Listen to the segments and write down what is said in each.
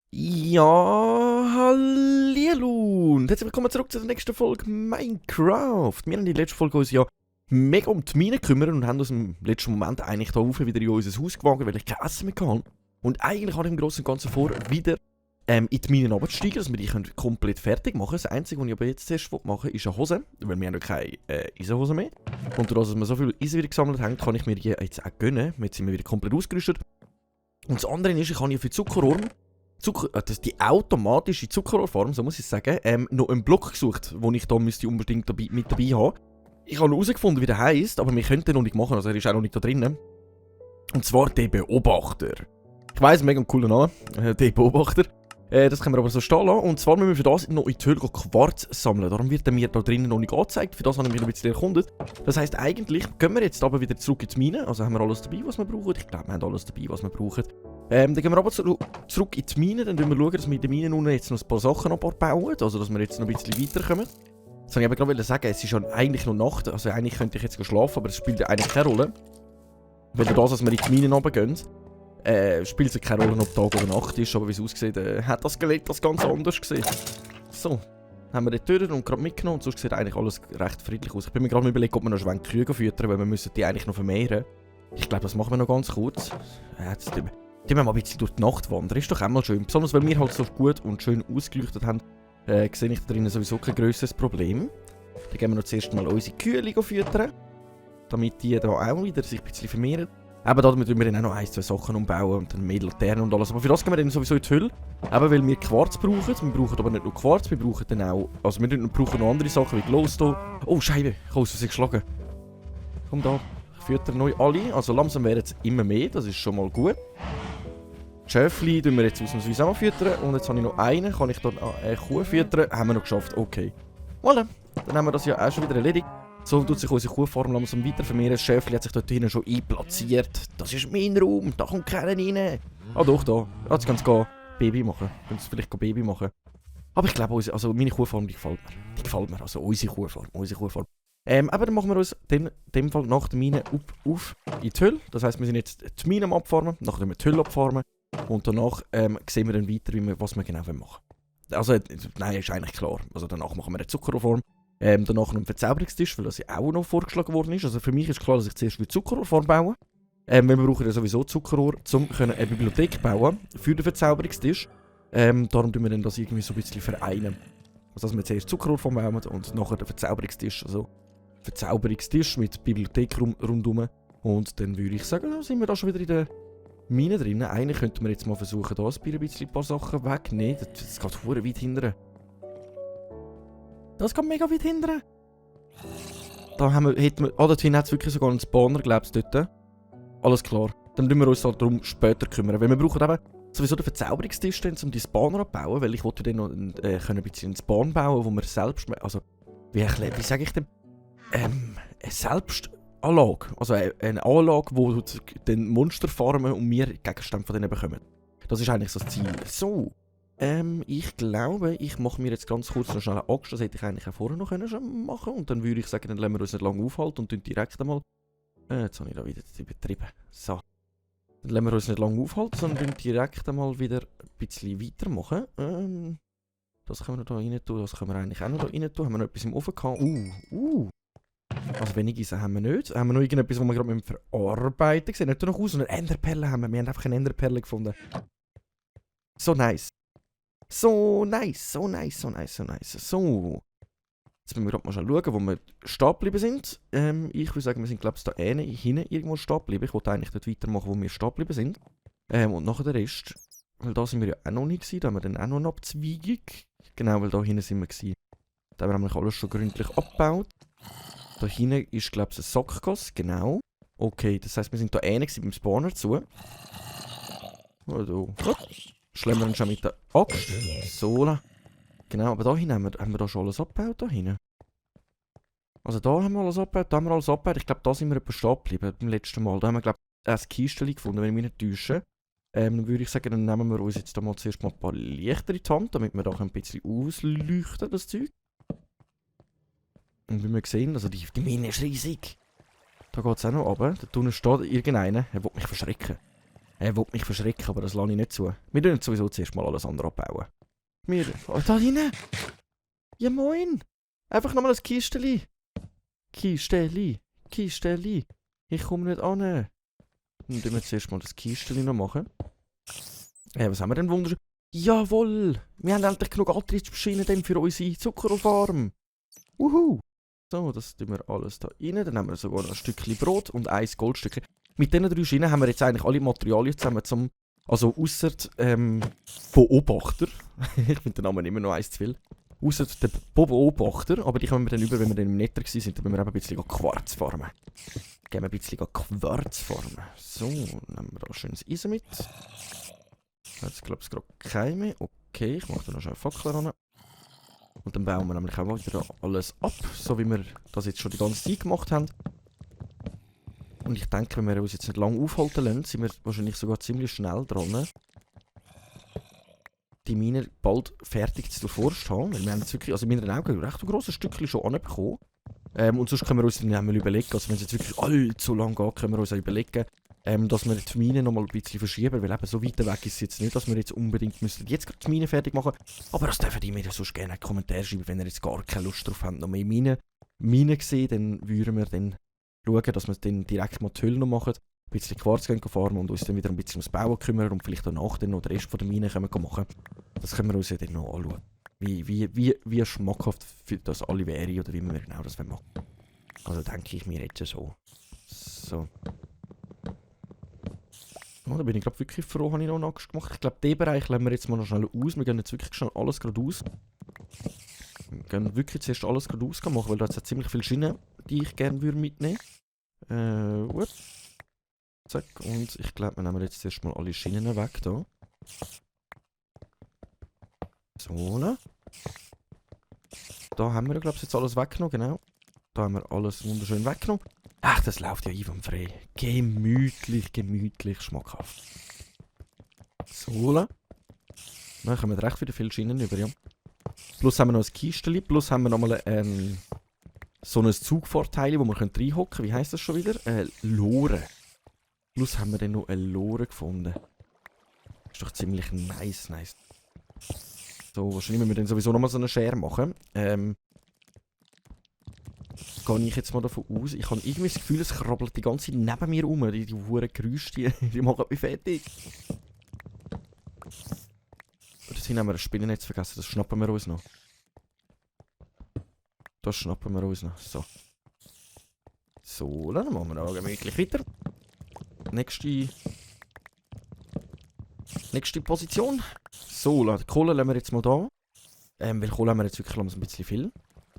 Ja, hallihallo und herzlich willkommen zurück zu der nächsten Folge Minecraft. Wir haben in der letzten Folge uns ja mega um die Mine gekümmert und haben uns im letzten Moment eigentlich da rauf wieder in unser Haus gewagen, weil ich kein Essen mehr hatte. Und eigentlich habe ich im Großen und Ganzen vor, wieder in die Minen runterzusteigen, dass wir die komplett fertig machen können. Das Einzige, was ich aber jetzt zuerst machen will, ist eine Hose, weil wir haben ja keine Eisenhose mehr. Und dadurch, dass wir so viel Eisen wieder gesammelt haben, kann ich mir die jetzt auch gönnen. Jetzt sind wir wieder komplett ausgerüstet. Und das andere ist, ich habe ja für Zuckerrohr, die automatische Zuckerrohrfarm, so muss ich sagen, noch einen Block gesucht, den ich da unbedingt mit dabei haben. Ich habe noch herausgefunden, wie der heisst, aber wir können den noch nicht machen, also er ist auch noch nicht da drinnen. Und zwar der Beobachter. Ich weiss, mega cooler Name, der Beobachter. Das können wir aber so stehen lassen. Und zwar müssen wir für das noch in die Höhle Quarz sammeln. Darum wird er mir da drinnen noch nicht angezeigt. Für das haben wir ein bisschen erkundet. Das heisst, eigentlich gehen wir jetzt aber wieder zurück in die Mine. Also haben wir alles dabei, was wir brauchen. Ich glaube, wir haben alles dabei, was wir brauchen. Dann gehen wir aber zurück in die Mine. Dann schauen wir, dass wir in der Mine unten jetzt noch ein paar Sachen abbauen. Also, dass wir jetzt noch ein bisschen weiterkommen. Das wollte ich aber gerade sagen. Es ist schon eigentlich noch Nacht. Also, eigentlich könnte ich jetzt schlafen, aber es spielt ja eigentlich keine Rolle. Weil das, dass wir in die Mine runtergehen, spielt es keine Rolle, ob Tag oder Nacht ist, aber wie es aussieht, hat das Skelett das ganz anders gesehen. So, haben wir die Türen und gerade mitgenommen und sonst sieht eigentlich alles recht friedlich aus. Ich bin mir gerade überlegt, ob wir noch ein Kühe füttern, weil wir müssen die eigentlich noch vermehren. Ich glaube, das machen wir noch ganz kurz. Jetzt tun wir mal ein bisschen durch die Nacht wandern, ist doch einmal schön. Besonders weil wir halt so gut und schön ausgeleuchtet haben, sehe ich da drinnen sowieso kein grösseres Problem. Dann gehen wir noch zuerst mal unsere Kühe füttern, damit die da auch wieder sich ein bisschen vermehren. Eben damit müssen wir dann auch noch ein, zwei Sachen umbauen und dann mehr Laternen und alles. Aber für das gehen wir dann sowieso in die Hülle. Eben weil wir Quarz brauchen. Wir brauchen aber nicht nur Quarz, wir brauchen dann auch... Also wir brauchen noch andere Sachen wie Glowstone. Oh Scheibe, ich habe aus Versehen geschlagen. Komm da, ich fütter neu alle. Also langsam werden es immer mehr, das ist schon mal gut. Die Schäfchen tun wir jetzt ausnahmsweise auch füttern. Und jetzt habe ich noch einen, kann ich dann eine Kuh füttern. Haben wir noch geschafft, okay. Voilà, dann haben wir das ja auch schon wieder erledigt. So tut sich unsere Kuhfarm langsam weiter vermehren. Das Schäfchen hat sich dort hinten schon einplatziert. Das ist mein Raum, da kommt keiner rein. Ah doch, da. Jetzt kann es Baby machen. Können es vielleicht Baby machen. Aber ich glaube, also meine Kuhfarm, die gefällt mir. Die gefällt mir, also unsere Kuhfarm. Aber dann machen wir uns in dem Fall nach der Mine auf in die Höhle. Das heisst, wir sind jetzt die Mine am Abfarmen, nachher wir die Höhle abfarmen. Und danach sehen wir dann weiter, was wir genau machen wollen. Also, nein, ist eigentlich klar. Also danach machen wir eine Zuckerrohrfarm. Danach noch einen Verzauberungstisch, weil das ja auch noch vorgeschlagen worden ist. Also für mich ist klar, dass ich zuerst eine Zuckerrohrfarm bauen will. Wir brauchen ja sowieso Zuckerrohr, um eine Bibliothek bauen für den Verzauberungstisch. Darum tun wir dann das irgendwie so ein bisschen vereinen. Also dass wir zuerst Zuckerrohrfarm bauen und nachher den Verzauberungstisch. Also Verzauberungstisch mit Bibliothek rundum. Und dann würde ich sagen, dann sind wir da schon wieder in der Mine drin. Eigentlich könnten wir jetzt mal versuchen, da ein paar Sachen wegnehmen. Das geht verdammt weit hinten. Das geht mega weit hinten. Da hätten wir... Ah, dort hinten hat es wirklich sogar einen Spawner, glaubst du, dort. Alles klar. Dann müssen wir uns halt darum später kümmern. Weil wir brauchen eben sowieso den Verzauberungstisch, um die Spawner abzubauen. Weil ich wollte dann noch ein bisschen einen Spawn bauen, wo wir selbst... Also, wie sage ich dem? Eine Selbstanlage. Also eine Anlage, wo du den Monster farmen und wir Gegenstände von denen bekommen. Das ist eigentlich so das Ziel. So. Ich glaube, ich mache mir jetzt ganz kurz noch schnell eine Axt. Das hätte ich eigentlich auch vorher noch schon machen können. Und dann würde ich sagen, dann lassen wir uns nicht lange aufhalten und direkt einmal... jetzt habe ich da wieder übertrieben. So. Dann lassen wir uns nicht lange aufhalten, sondern direkt einmal wieder ein bisschen weitermachen. Das können wir noch da rein tun. Das können wir eigentlich auch noch da rein tun. Haben wir noch etwas im Ofen gehabt? Also wenig Eisen haben wir nicht. Haben wir noch irgendetwas, was wir gerade verarbeiten? Sieht nicht noch aus, sondern Enderperlen haben wir. Wir haben einfach eine Enderperle gefunden. So nice. So nice. So. Jetzt müssen wir gerade mal schauen, wo wir stehen geblieben sind. Ich würde sagen, wir sind, glaube ich, da hinten irgendwo stehen geblieben. Ich wollte eigentlich dort weitermachen, wo wir stehen geblieben sind. Und nachher der Rest, weil da sind wir ja auch noch nicht gewesen. Da haben wir dann auch noch eine Abzweigung. Genau, weil da hinten sind wir gewesen. Da haben wir alles schon gründlich abgebaut. Da hinten ist, glaube ich, ein Sackgasse. Genau. Okay, das heisst, wir sind da beim Spawner zu. Also, schlemmen wir uns schon mit der Axt. So. Genau, aber da hinten haben wir da schon alles abgebaut. Da hinten. Also da haben wir alles abgebaut, Ich glaube, da sind wir etwa stehen geblieben beim letzten Mal. Da haben wir, glaube ich, ein Kistchen gefunden, wenn ich mich nicht täusche. Dann würde ich sagen, dann nehmen wir uns jetzt da mal zuerst mal ein paar Lichter in die Hand, damit wir da ein bisschen ausleuchten, das Zeug. Und wie wir sehen, also die Mine ist riesig. Da geht es auch noch runter. Da unten steht irgendeiner. Er will mich verschrecken. Aber das lasse ich nicht zu. Wir tun sowieso zuerst mal alles andere abbauen. Oh, da rein! Ja moin! Einfach nochmal ein Kisteli. Kisteli. Ich komme nicht an. Dann müssen wir zuerst mal das Kisteli noch machen. Was haben wir denn wunderschön? Jawohl! Wir haben endlich genug Antrittsmaschinen für unsere Zuckerfarm. Wuhu! So, das tun wir alles da rein. Dann haben wir sogar noch ein Stückchen Brot und ein Goldstückchen. Mit diesen 3 Schienen haben wir jetzt eigentlich alle Materialien zusammen zum... Also ausser Beobachter. Ich finde den Namen immer noch eins zu viel. Ausser der Beobachter. Aber die kommen wir dann über, wenn wir dann im Netter waren. Dann müssen wir eben ein bisschen Quarz farmen. Gehen wir ein bisschen Quarz farmen. So, nehmen wir da schönes Eisen mit. Jetzt glaube ich gerade kein mehr. Okay, ich mache da noch schnell Fackel ran. Und dann bauen wir nämlich auch wieder alles ab, so wie wir das jetzt schon die ganze Zeit gemacht haben. Und ich denke, wenn wir uns jetzt nicht lange aufhalten lassen, sind wir wahrscheinlich sogar ziemlich schnell dran, die Mine bald fertig zu durchforscht haben. Weil wir haben jetzt wirklich, also in meinen Augen, recht ein grosses Stückchen schon anbekommen. Und sonst können wir uns dann einmal überlegen, also wenn es jetzt wirklich allzu lang geht, können wir uns auch überlegen, dass wir die Mine noch mal ein bisschen verschieben, weil eben so weit weg ist es jetzt nicht, dass wir jetzt unbedingt müssen jetzt gerade die Mine fertig machen. Aber das dürfen die mir sonst gerne in die Kommentare schreiben, wenn ihr jetzt gar keine Lust drauf habt, noch mehr Mine sehen, dann würden wir dann schauen, dass wir dann direkt mal die Hülle noch machen, ein bisschen Quarz farmen und uns dann wieder ein bisschen ums Bauen kümmern und vielleicht danach dann noch den Rest von der Mine können machen. Das können wir uns ja dann noch anschauen. Wie schmackhaft für das alle wäre oder wie wir genau das machen wollen. Also denke ich mir jetzt so. So. Oh, da bin ich glaube wirklich froh, habe ich noch einen Axt gemacht. Ich glaube, den Bereich lassen wir jetzt mal noch schnell aus. Wir gehen jetzt wirklich schnell alles gerade aus. Wir gehen wirklich zuerst alles gerade aus machen, weil da jetzt ziemlich viele Schienen, die ich gerne mitnehmen würde. Zack, und ich glaube, wir nehmen jetzt zuerst mal alle Schienen weg da. So, ne? Da haben wir, glaube ich, jetzt alles weggenommen, genau. Da haben wir alles wunderschön weggenommen. Ach, das läuft ja einwandfrei. Gemütlich, schmackhaft. So, ne? Dann kommen wir recht wieder viele Schienen über, ja. Plus haben wir noch ein Kisteli, plus haben wir nochmal so ein Zugfahrteil, wo wir reinhocken können. Wie heisst das schon wieder? Lore. Plus haben wir dann noch eine Lore gefunden. Ist doch ziemlich nice. So, wahrscheinlich müssen wir dann sowieso nochmal so eine Schere machen. Gehe ich jetzt mal davon aus. Ich habe irgendwie das Gefühl, es krabbelt die ganze Zeit neben mir rum. Die verdammten Geräusche, die machen mich fertig. Und jetzt haben wir ein Spinnennetz vergessen. Das schnappen wir uns noch. So, dann machen wir noch gemütlich weiter. Nächste Position. So, die Kohle lassen wir jetzt mal da. Weil Kohle haben wir jetzt wirklich ein bisschen viel.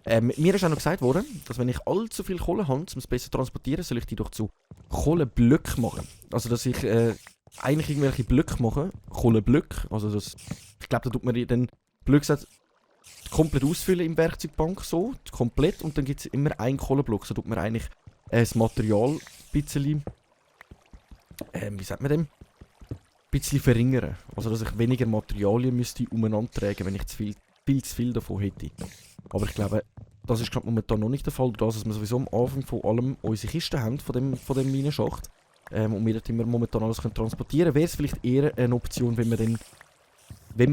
Mir ist auch noch gesagt worden, dass wenn ich allzu viel Kohle habe, um es besser zu transportieren, soll ich die doch zu Kohleblöcken machen. Also dass ich eigentlich irgendwelche Blöcke mache. Kohleblöcke. Also das, ich glaube, da tut man dann Blöcke komplett ausfüllen im Werkzeugbank so. Komplett. Und dann gibt es immer einen Kohleblock. So tut man eigentlich das Material ein bisschen, wie sagt man dem? Ein bisschen verringern. Also dass ich weniger Materialien müsste umeinander tragen, wenn ich viel zu viel davon hätte. Aber ich glaube, das ist momentan noch nicht der Fall, dass wir sowieso am Anfang von allem unsere Kisten haben, von dem Minenschacht. Und wir dort immer momentan alles transportieren können. Wäre es vielleicht eher eine Option, wenn wir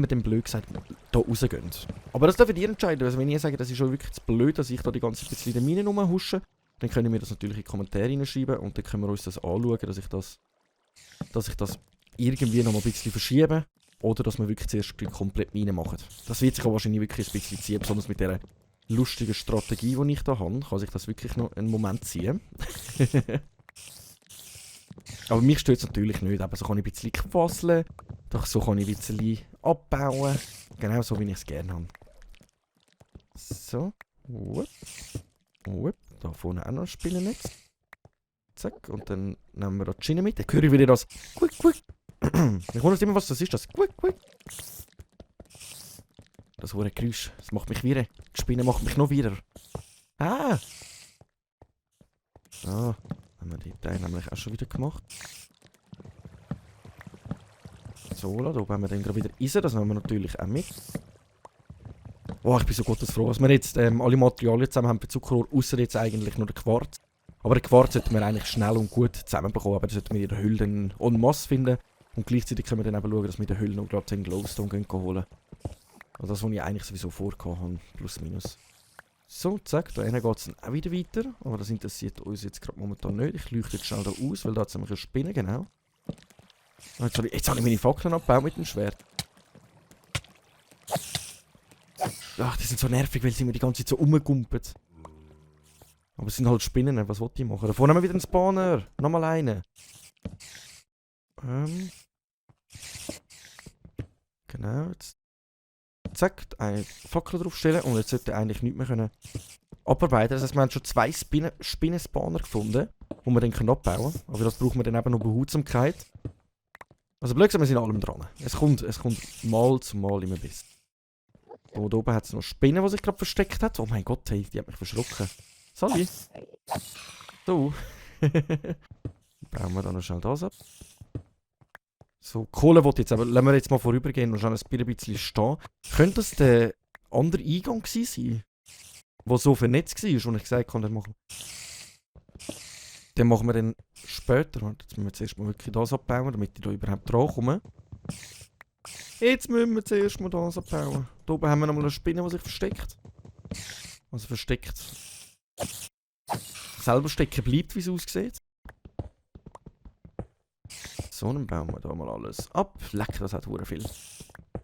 dann blöd gesagt da rausgehen. Aber das dürft ihr entscheiden. Also wenn ihr sagt, das ist schon wirklich zu blöd, dass ich da die ganze Zeit in den Minen rumhusche, dann können wir das natürlich in die Kommentare hineinschreiben und dann können wir uns das anschauen, dass ich das irgendwie noch mal ein bisschen verschiebe. Oder dass wir wirklich zuerst komplett Mine machen. Das wird sich auch wahrscheinlich wirklich ein bisschen ziehen, besonders mit dieser lustigen Strategie, die ich da habe. Kann sich das wirklich noch einen Moment ziehen. Aber mich stört es natürlich nicht. Aber so kann ich ein bisschen quasseln. Doch so kann ich ein bisschen abbauen. Genau so, wie ich es gerne habe. So. Da vorne auch noch ein Spinnennetz. Zack. Und dann nehmen wir da die Schiene mit. Dann höre ich wieder das Quick. Ich wundere immer, was das ist. Das Quick. Das war ein Geräusch. Das macht mich wieder. Die Spinne macht mich noch wieder. Ah! So. Haben wir den Teil nämlich auch schon wieder gemacht. So, da oben haben wir dann gerade wieder Eisen. Das nehmen wir natürlich auch mit. Oh, ich bin so gottesfroh, dass wir jetzt alle Materialien zusammen haben für Zuckerrohr, außer jetzt eigentlich nur der Quarz. Aber den Quarz sollten wir eigentlich schnell und gut zusammenbekommen, aber das sollten wir in der Höhle dann en masse finden. Und gleichzeitig können wir dann eben schauen, dass wir in der Höhle noch gerade den Glowstone holen. Also das, was ich eigentlich sowieso vorgehabt habe, plus minus. So, zack, da hinten geht es dann auch wieder weiter. Aber das interessiert uns jetzt gerade momentan nicht. Ich leuchte jetzt schnell da aus, weil da hat es nämlich eine Spinne, genau. Jetzt habe ich meine Fackeln abgebaut mit dem Schwert. Ach, die sind so nervig, weil sie mir die ganze Zeit so rumgumpen. Aber es sind halt Spinnen, was wollte ich machen? Da vorne haben wir wieder einen Spawner. Nochmal einen. Genau, jetzt. Zack, eine Fackel draufstellen und jetzt sollte eigentlich nichts mehr können abarbeiten. Das heißt, wir haben schon 2 Spinnenspawner gefunden, die wir dann abbauen können. Aber das brauchen wir dann eben noch Behutsamkeit. Also blöd gesagt, wir sind allem dran. Es kommt mal zu Mal immer besser. So, da oben hat es noch Spinnen, die sich gerade versteckt hat. Oh mein Gott, hey, die hat mich verschrocken. Sali. So. Bauen wir da noch schnell das ab. So, Kohle wollte jetzt, aber lassen wir jetzt mal vorübergehen und schon ein bisschen stehen. Könnte das der andere Eingang sein? Der so vernetzt war und ich gesagt habe, den machen wir dann später. Jetzt müssen wir zuerst mal wirklich das abbauen, damit ich da überhaupt dran komme. Jetzt müssen wir zuerst mal das abbauen. Da oben haben wir nochmal eine Spinne, die sich versteckt. Also versteckt. Selber stecken bleibt, wie es aussieht. So, dann bauen wir da mal alles ab. Lecker, das hat verdammt viel.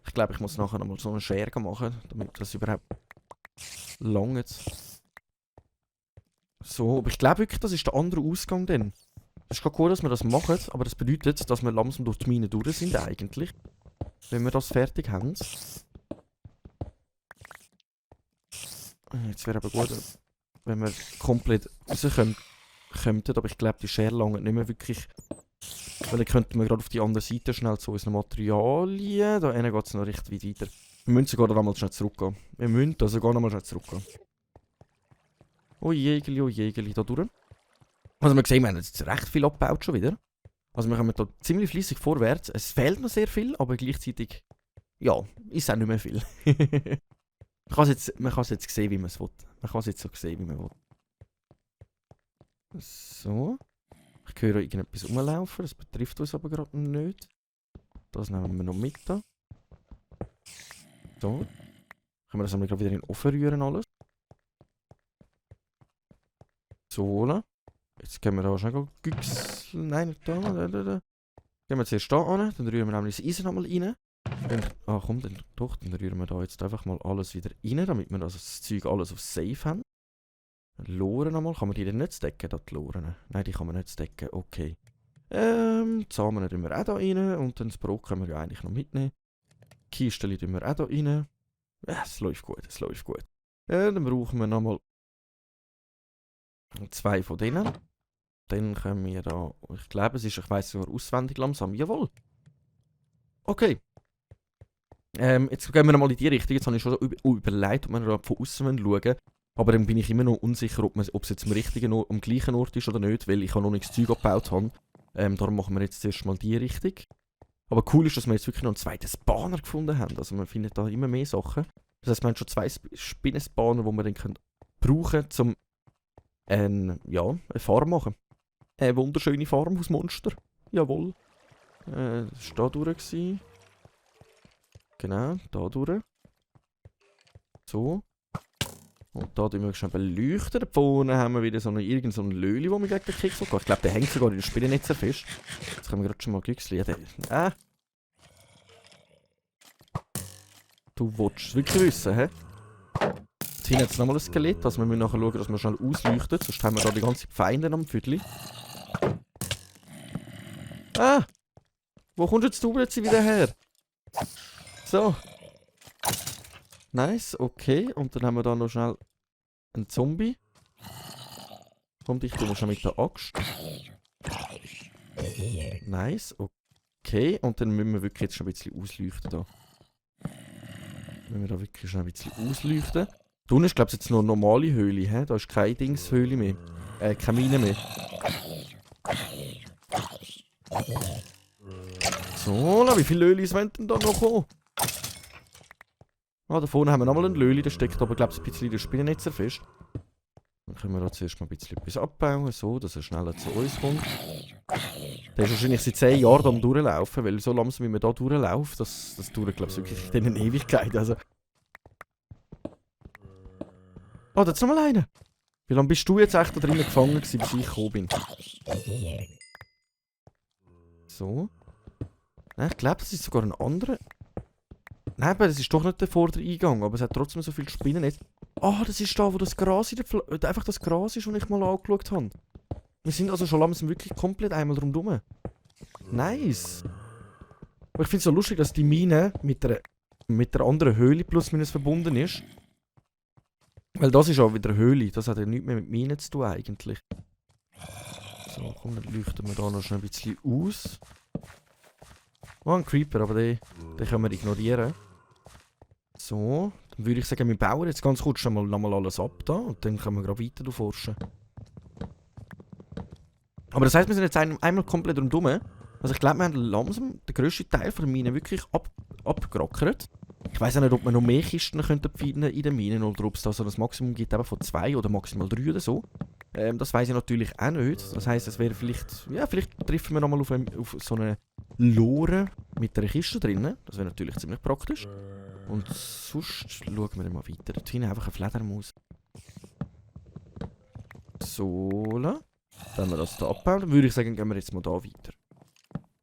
Ich glaube, ich muss nachher nochmal so eine Schere machen, damit das überhaupt langt. So, aber ich glaube wirklich, das ist der andere Ausgang dann. Es ist cool, dass wir das machen, aber das bedeutet, dass wir langsam durch die Mine durch sind eigentlich. Wenn wir das fertig haben. Jetzt wäre aber gut, wenn wir komplett rauskommen, aber ich glaube, die Schere langt nicht mehr wirklich. Weil dann könnten wir gerade auf die andere Seite schnell zu unseren Materialien. Da hinten geht es noch recht weit weiter. Wir müssen sogar noch mal schnell zurückgehen. Wir müssen da sogar noch mal schnell zurückgehen. Oh Jägeli, da durch. Also wir sehen, wir haben jetzt recht viel abgebaut schon wieder. Also wir kommen da ziemlich fleissig vorwärts. Es fehlt noch sehr viel, aber gleichzeitig, ja, ist auch nicht mehr viel. Man kann es jetzt sehen, wie man es will. Man kann es jetzt so sehen, wie man will. So. Ich höre irgendetwas rumlaufen, das betrifft uns aber gerade nicht. Das nehmen wir noch mit da. So. Können wir das gerade wieder in den Ofen rühren alles. So. Jetzt können wir da schnell güchseln. Nein, nicht da. Gehen wir zuerst da an, dann rühren wir nämlich das Eisen nochmal rein. Dann rühren wir da jetzt einfach mal alles wieder rein, damit wir das Zeug alles auf Safe haben. Loren nochmal, kann man die denn nicht stacken, die Loren? Nein, die kann man nicht stacken, okay. Samen tun wir auch da rein und dann das Brot können wir ja eigentlich noch mitnehmen. Kisten tun wir auch da rein. Ja, es läuft gut, es läuft gut. Dann brauchen wir nochmal 2 von denen. Dann können wir da, ich glaube es ist, ich weiss sogar auswendig langsam, jawohl. Okay. Jetzt gehen wir nochmal in die Richtung, jetzt habe ich schon überlegt, ob wir da von außen schauen. Aber dann bin ich immer noch unsicher, ob es jetzt am gleichen Ort ist oder nicht, weil ich noch nichts Zeug abgebaut habe. Darum machen wir jetzt zuerst mal die Richtung. Aber cool ist, dass wir jetzt wirklich noch einen zweiten Spawner gefunden haben. Also man findet da immer mehr Sachen. Das heisst, wir haben schon 2 Spinnenspawner, die wir dann brauchen können, um eine Farm machen. Eine wunderschöne Farm aus Monster. Jawohl. Das war da durch. Genau, da durch. So. Und da tun wir schon beleuchten. Da vorne haben wir wieder irgend so einen Löli, wo wir gegen den Keks geht. Ich glaube, der hängt sogar in den Spinnennetzer fest. Jetzt können wir gerade schon mal glückseln. Ja, du willst es wirklich wissen, hä? Jetzt hinten jetzt nochmal ein Skelett. Also wir müssen nachher schauen, dass wir schnell ausleuchten. Sonst haben wir da die ganze Feinde am Viertel. Ah! Wo kommst jetzt du jetzt wieder her? So. Nice, okay. Und dann haben wir da noch schnell einen Zombie. Komm, dich tun wir schon mit der Axt. Nice, okay. Und dann müssen wir wirklich jetzt schon ein bisschen ausleuchten da. Müssen wir da wirklich schon ein bisschen ausleuchten. Da unten ist, glaube ich, jetzt noch eine normale Höhle, hä? Da ist keine Dingshöhle mehr. Keine Mine mehr. So, wie viele Höhlen wollen denn da noch kommen? Ah, da vorne haben wir nochmal einen Löli, der steckt aber, glaube ich, ein bisschen in den Spinnennetzer fest. Dann können wir da zuerst mal ein bisschen etwas abbauen, so, dass er schneller zu uns kommt. Der ist wahrscheinlich seit 10 Jahren am Durchlaufen, weil so langsam wie man da durchläuft, das dauert, glaube ich, wirklich in eine Ewigkeit. Also. Oh, da ist nochmal einer. Wie lange bist du jetzt echt da drinnen gefangen gewesen, bis ich gekommen bin? So. Nein, ich glaube, das ist sogar ein anderer. Nein, aber das ist doch nicht der vordere Eingang, aber es hat trotzdem so viele Spinnen jetzt. Ah, das ist da, wo das Gras in der einfach das Gras ist, das ich mal angeschaut habe. Wir sind also schon langsam wirklich komplett einmal rundherum. Nice. Aber ich finde es so lustig, dass die Mine mit der anderen Höhle plus minus verbunden ist. Weil das ist auch wieder eine Höhle, das hat ja nichts mehr mit Minen zu tun eigentlich. So, komm, dann leuchten wir da noch schnell ein bisschen aus. Oh, ein Creeper, aber den können wir ignorieren. So, dann würde ich sagen, wir bauen jetzt ganz kurz nochmal alles ab da und dann können wir gerade weiter forschen. Aber das heisst, wir sind jetzt einmal komplett rundherum. Also ich glaube, wir haben langsam den grössten Teil von der Mine wirklich abgerackert. Ich weiss auch nicht, ob wir noch mehr Kisten finden in den Minen oder ob es da so ein Maximum gibt von 2 oder maximal 3 oder so. Das weiss ich natürlich auch nicht. Das heisst, es wäre vielleicht, ja, vielleicht treffen wir nochmal auf so eine Lore mit einer Kiste drinnen. Das wäre natürlich ziemlich praktisch. Und sonst schauen wir mal weiter. Dort hinten einfach eine Fledermaus. So, dann haben wir das hier abbauen. Dann würde ich sagen, gehen wir jetzt mal da weiter.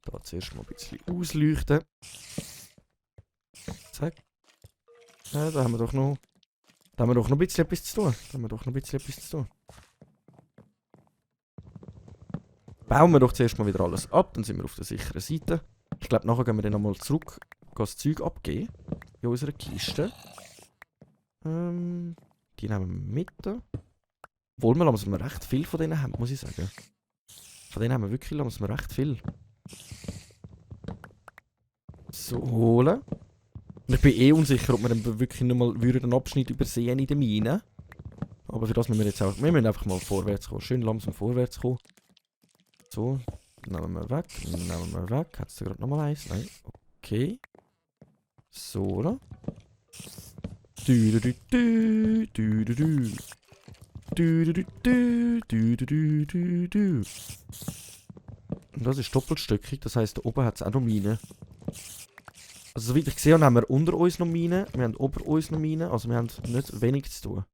Da zuerst mal ein bisschen ausleuchten. Zack. Ja, da haben wir doch noch ein bisschen etwas zu tun. Bauen wir doch zuerst mal wieder alles ab, dann sind wir auf der sicheren Seite. Ich glaube, nachher gehen wir dann nochmal zurück, das Zeug abgeben. In unserer Kiste. Die nehmen wir mit. Obwohl wir langsam recht viel von denen haben, muss ich sagen. Von denen haben wir wirklich langsam recht viel. So, holen. Und ich bin eh unsicher, ob wir dann wirklich nochmal einen Abschnitt übersehen in der Mine. Aber für das müssen wir jetzt auch... Wir müssen einfach mal vorwärts kommen. Schön langsam vorwärts kommen. So, nehmen wir weg. Hat es da gerade nochmal eins? Nein. Okay. So, oder? Und das ist doppelstöckig, das heisst, da oben hat es auch noch Minen. Also, soweit ich gesehen habe, haben wir unter uns noch Minen, wir haben ober uns noch Minen, also wir haben nicht wenig zu tun.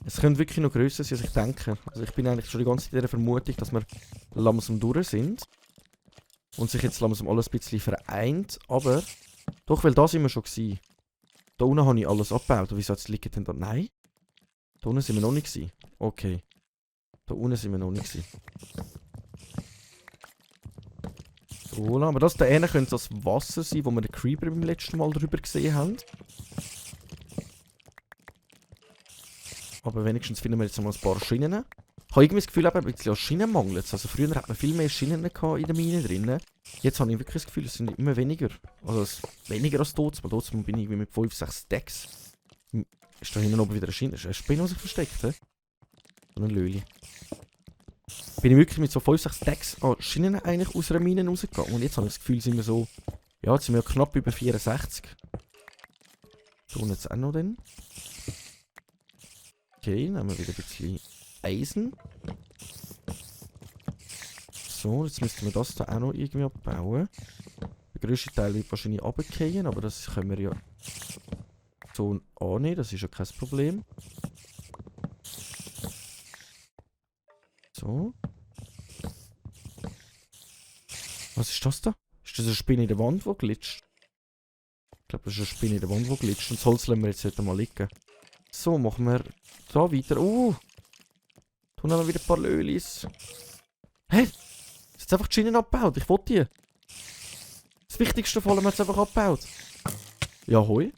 Es könnte wirklich noch grösser sein, als ich denke. Also ich bin eigentlich schon die ganze Zeit in der Vermutung, dass wir langsam durch sind. Und sich jetzt langsam alles ein bisschen vereint, aber... Doch, weil da sind wir schon gewesen. Da unten habe ich alles abgebaut. Wieso jetzt liegt denn da... Nein? Da unten sind wir noch nicht gewesen. Okay. Da unten sind wir noch nicht gewesen. So, aber das da eine könnte das Wasser sein, wo wir den Creeper beim letzten Mal drüber gesehen haben. Aber wenigstens finden wir jetzt mal ein paar Schienen. Ich habe irgendwie das Gefühl, ein bisschen an Schienen mangelt es. Also früher hat man viel mehr Schienen in der Mine drin. Jetzt habe ich wirklich das Gefühl, es sind immer weniger. Also weniger als Totsmal. Totsmal bin ich irgendwie mit 5, 6 Stacks. Ist da hinten oben wieder eine Schiene? Ist eine Spinne, die sich versteckt, he? So ein Löli. Bin ich wirklich mit so 5, 6 Stacks an Schienen eigentlich aus einer Mine rausgegangen. Und jetzt habe ich das Gefühl, sind wir so... Ja, jetzt sind wir ja knapp über 64. Da unten jetzt auch noch dann. Okay, dann haben wir wieder ein bisschen Eisen. So, jetzt müssten wir das da auch noch irgendwie abbauen. Der grösste Teil wird wahrscheinlich runterfallen, aber das können wir ja so annehmen, das ist ja kein Problem. So. Was ist das da? Ist das eine Spinne in der Wand, die glitscht? Ich glaube, das ist eine Spinne in der Wand, die glitscht. Und das Holz lassen wir jetzt heute mal liegen. So, machen wir da weiter. Tun wir wieder ein paar Lölis. Hey! Jetzt einfach die Schienen abgebaut. Ich wollte die. Das Wichtigste von allem hat es einfach abgebaut. Ja, hoi.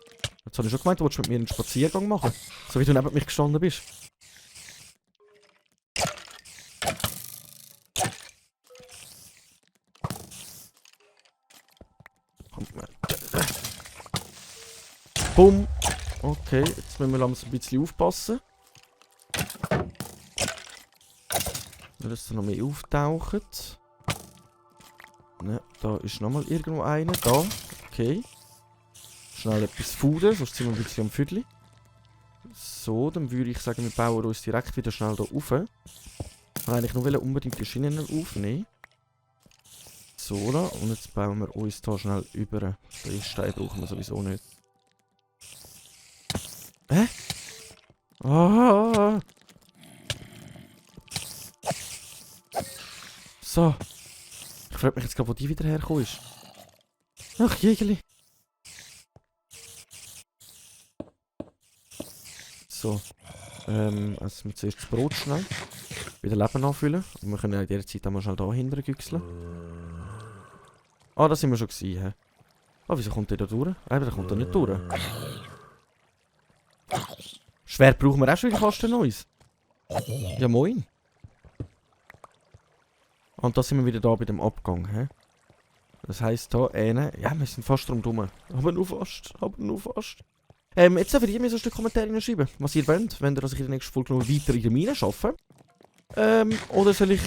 Jetzt habe ich schon gemeint, du wolltest mit mir einen Spaziergang machen. So wie du neben mich gestanden bist. Bumm. Okay, jetzt müssen wir langsam ein bisschen aufpassen. Nicht, dass da noch mehr auftaucht. Ne, da ist nochmal irgendwo einer. Da. Okay. schnell etwas fooden, sonst sind wir ein bisschen am Viertel. So, dann würde ich sagen, wir bauen uns direkt wieder schnell hier rauf. Ich wollte eigentlich nur unbedingt die Schienen aufnehmen. So, da. Und jetzt bauen wir uns hier schnell über. Den Stein brauchen wir sowieso nicht. Hä? Ah! So. Ich frage mich jetzt gerade, wo die wieder hergekommen ist. Ach, Jägerli. So. Also wir zuerst das Brot schnell. Wieder Leben anfüllen. Und wir können in dieser Zeit auch mal schnell da hinten güchseln. Ah, da sind wir schon gewesen, hä? Ah, wieso kommt der da durch? Eben, der kommt da nicht durch. Schwert brauchen wir auch schon in Kasten Neues. Ja, moin. Und da sind wir wieder da bei dem Abgang, hä? Das heisst da, ja, wir sind fast drum rum. Aber nur fast, jetzt dürft ihr mir so ein Kommentar hineinschreiben, was ihr wollt. Wenn ihr, dass ich in der nächsten Folge noch weiter in der Mine arbeite. Oder soll ich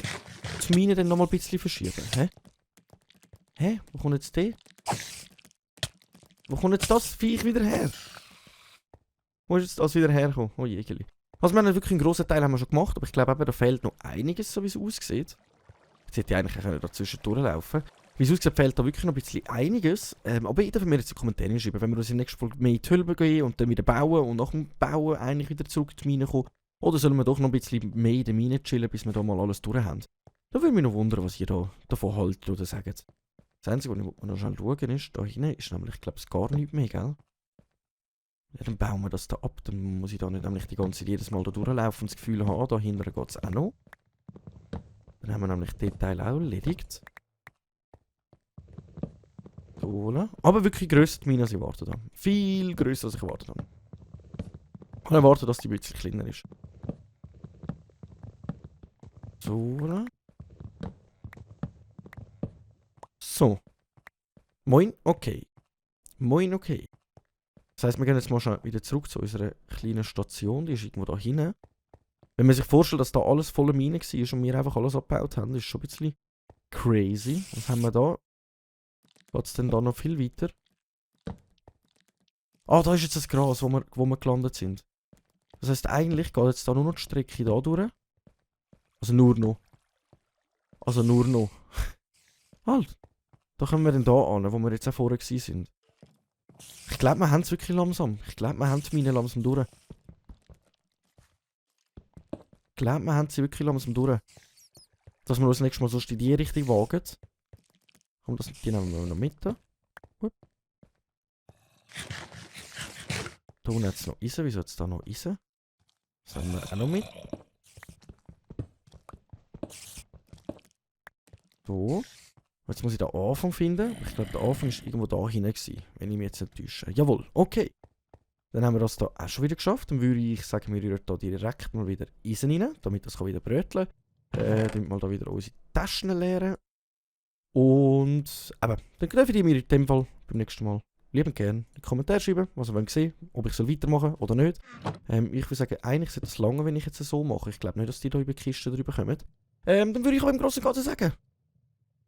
die Mine dann noch mal ein bisschen verschieben, hä? Hä? Wo kommt jetzt der? Wo kommt jetzt das Viech wieder her? Wo ist jetzt das wieder hergekommen? Oh Jägerli. Also wir haben wirklich einen grossen Teil haben wir schon gemacht, aber ich glaube eben, da fehlt noch einiges, so wie es aussieht. Jetzt hätte ich eigentlich auch dazwischen durchlaufen. Wie es aussieht, fehlt da wirklich noch ein bisschen einiges. Aber jeder von mir jetzt in die Kommentare schreiben, wenn wir uns in der nächsten Folge mehr in die Höhle gehen und dann wieder bauen und nach dem Bauen eigentlich wieder zurück in die Mine kommen. Oder sollen wir doch noch ein bisschen mehr in der Mine chillen, bis wir da mal alles durch haben. Da würde mich noch wundern, was ihr da davon haltet oder sagt. Das Einzige, was ich noch schnell schauen ist, da hinten ist nämlich, ich glaube, es gar nichts mehr, gell? Ja, dann bauen wir das da ab, dann muss ich da nicht nämlich die ganze Zeit jedes Mal da durchlaufen und das Gefühl haben, da hinten geht es auch noch. Dann haben wir nämlich den Teil auch erledigt. So, aber wirklich grösser die Mine, als ich erwartet habe. Viel grösser, als ich erwartet habe. Ich habe erwartet, dass die ein bisschen kleiner ist. So. So. Moin, okay. Moin, okay. Das heisst, wir gehen jetzt mal schon wieder zurück zu unserer kleinen Station. Die ist irgendwo da hinten. Wenn man sich vorstellt, dass da alles voller Mine war und wir einfach alles abgebaut haben, ist schon ein bisschen crazy. Was haben wir da? Geht es denn da noch viel weiter? Ah, da ist jetzt das Gras, wo wir gelandet sind. Das heisst, eigentlich geht jetzt da nur noch die Strecke da durch. Also nur noch. Halt. Da kommen wir dann da an, wo wir jetzt auch vorher waren. Ich glaube, wir haben es wirklich langsam. Ich glaube, wir haben die Mine langsam durch. Ich glaube, wir haben sie wirklich langsam durch. Dass wir uns das nächste Mal sonst in die Richtung wagen. Komm, die nehmen wir noch mit. Gut. Da unten hat es noch Eisen. Wieso hat es da noch Eisen? Das haben wir auch noch mit. So. Jetzt muss ich den Anfang finden. Ich glaube, der Anfang war irgendwo da hinten, wenn ich mich jetzt nicht täusche. Jawohl, okay. Dann haben wir das hier auch schon wieder geschafft. Dann würde ich sagen, wir rühren hier direkt mal wieder Eisen rein, damit das wieder bröteln kann. Damit wir da wieder unsere Taschen leeren. Und eben, dann dürft ihr mir in dem Fall beim nächsten Mal liebend gerne in die Kommentare schreiben, was ihr sehen wollt, ob ich weitermachen soll oder nicht. Ich würde sagen, eigentlich sollte es lange, wenn ich jetzt so mache. Ich glaube nicht, dass die da über die Kiste drüber kommen. Dann würde ich auch im Großen und Ganzen sagen,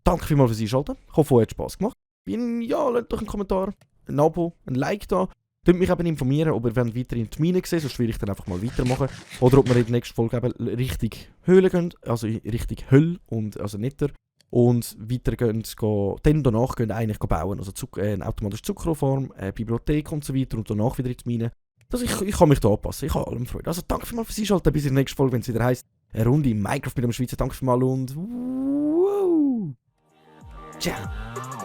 danke vielmals fürs Einschalten. Ich hoffe, es hat Spass gemacht. Wenn ja, lasst doch einen Kommentar, ein Abo, ein Like da. Könnt mich eben informieren, ob ihr weiter in die Mine sehen, sonst will ich dann einfach mal weitermachen. Oder ob wir in der nächsten Folge eben richtig Höhle gehen, also richtig Hölle und also nicht der. Und weiter gehen, dann danach gehen eigentlich bauen, also eine automatische Zuckerrohrfarm, Bibliothek und so weiter und danach wieder in die Mine. Also ich kann mich da anpassen, ich habe allem Freude. Also danke vielmals fürs Einschalten, bis in der nächsten Folge, wenn es wieder heisst, eine Runde in Minecraft mit dem Schweizer. Danke vielmals und wow. Ciao.